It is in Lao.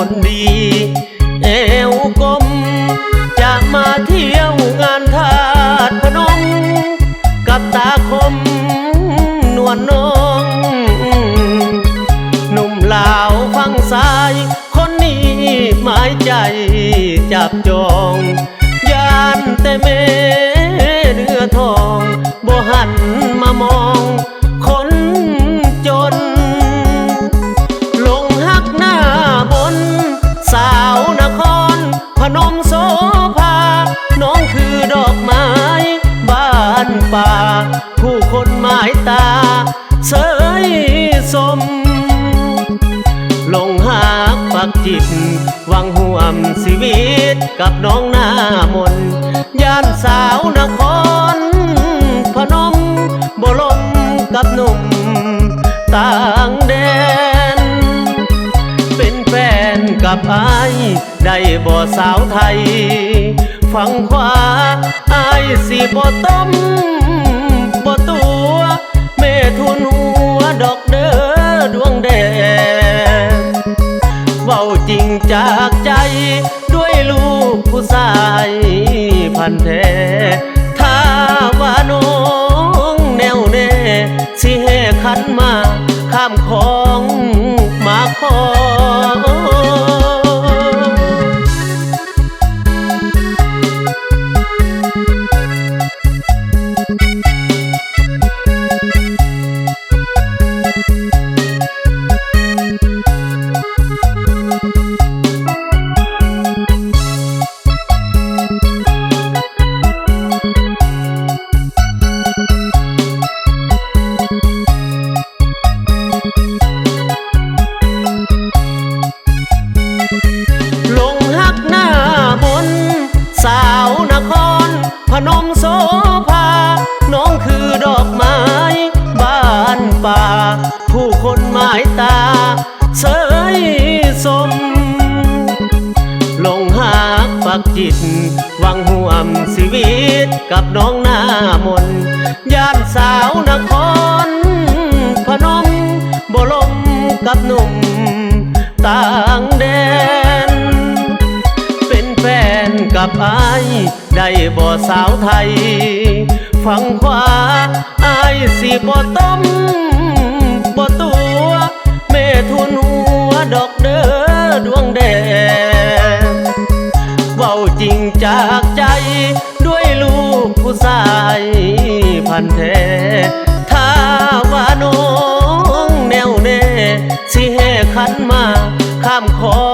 ຄົນດີແອວກົມ ຈະມາທ່ຽວງານທາດພະນົມ ກັບຕາຄົມນວນນ້ອງ ໜຸ່ມລາວຝັ່ງຊາຍ ຄົນນີ້ໝາຍໃຈຈັບຈອງ ຢ້ານແຕ່ແມ່ເນື້ອທອງ ບໍ່ຫັນມາມອງຄົນຈົນ ຫຼົງຮັກໜ້າມົນ ສາວນະຄອນພະນົມໂສພາ ນ້ອງຄືດອກໄມ້ບ້ານປ່າ ຜູ້ຄົນໝາຍຕາເຊີຍຊົມ ຫຼົງຮັກປັກຈິດ ຫວັງຮ່ວມຊີວິດກັບນ້ອງໜ້າມົນ ຢ້ານສາວນະຄອນພະນົມ ບໍ່ລົມກັບໜຸ່ມຕ່າງແດນ ເປັນແຟນກັບອ້າຍໄດ້ບໍ່ສາວໄທ? ຝັ່ງຂວາອ້າຍຊິບໍ່ຕົ້ມບໍ່ຕົວ ແມ່ທູນຫົວດອກເດີດວງແດ ເວົ້າຈິງຈາກໃຈ ດ້ວຍລູກຜູ້ຊາຍພັນແທ້ ຖ້າວ່ານ້ອງແນ່ວແນ່ ຊິແຫ່ຂັນໝາກຂ້າມຂອງມາຂໍ. ຫຼົງຮັກໜ້າມົນ ສາວນະຄອນພະນົມໂສພາ ນ້ອງຄືດອກໄມ້ບ້ານປ່າ ຜູ້ຄົນໝາຍຕາເຊີຍຊົມ ຫຼົງຮັກປັກຈິດ ຫວັງຮ່ວມຊີວິດກັບນ້ອງໜ້າມົນ ຢ້ານສາວນະຄອນພະນົມ ບໍ່ລົມກັບໜຸ່ມຕ່າງແດນ ເປັນແຟນກັບອ້າຍໄດ້ບໍ່ສາວໄທ? ຝັ່ງຂວາອ້າຍຊິບໍ່ຕົ້ມບໍ່ຕົວ ແມ່ທູນຫົວດອກເດີດວງແດ ເວົ້າຈິງຈາກໃຈ ດ້ວຍລູກຜູ້ຊາຍພັນແທ້ ຖ້າວ່ານ້ອງແນ່ວແນ່ ຊິແຫ່ຂັນໝາກຂ້າມຂອ